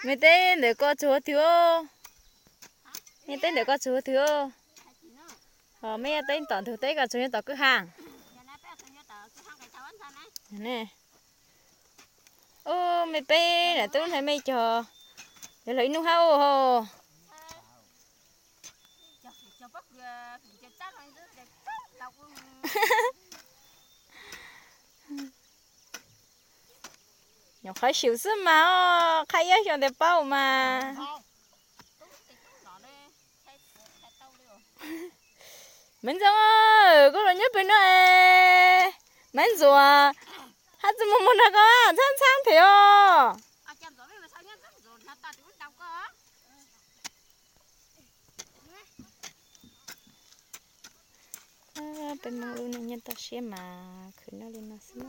Mej teb ntawm ko tsuag twg? Mej teb ntawm ko tsuag twg? Mej teb tom ntug teb ko tsuag nyob tom kwj ha. Ub, mej peb nam tub ntawd mej cog, cog los ib hnub hab ua hos. Nyuam qhuav xyum xwb mas os, qhab ib xyoos tes paub mas. Maiv Ntxoov, koj los nyob pem no es, Maiv Ntxuam, hab tsi mus mus nrog koj txhab txhab phem os. Peb Moob lub neej nyob toj siab mas khwv noj li no xwb.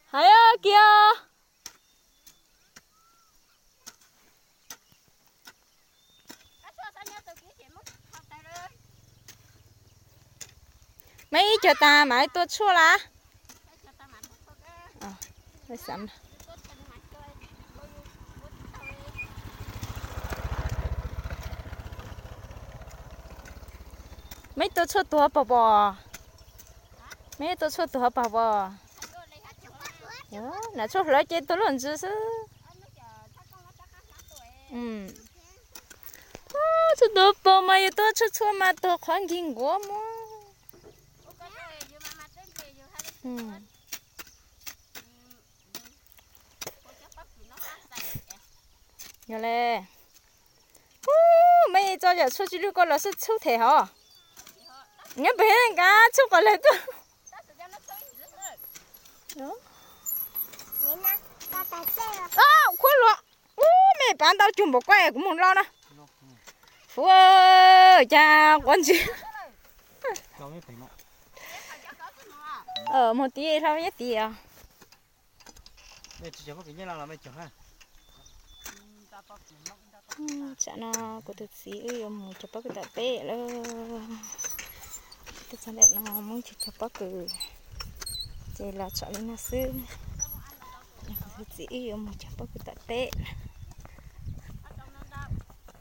Hais kiag. Maiv ib cog tas mam li tua tshuaj lawm. Maiv tua tshuaj tuag pog pom. Maiv tua tshuaj tuag pog pom. Nam tshuaj hlawv ces tuag luaj ntsis xwb. Tshuaj tuag pog mas yus tua tshuaj txhua mas tuag qhov nkig nkuav muab. Yog le. Ub, maiv tso yam tshuaj tsis lwj ko los xwb txhub them hos. Nyob pem nkav tshuaj qos lawg tuaj. Khuab luag. Ub, mej pav ntau cug npaum ko kuv moog lo na. Fuv, cas quav ntsis. Moog tid hla nyob tid os. Tsam no kuv tus txiv wb yuav mus cog pob kws tom teb lawm. Tuaj txog ntawm no Moob cog cog pob kws, ces los tsom li no xwb. Kuv tus txiv wb yuav mus cog pob kws tom teb lawm.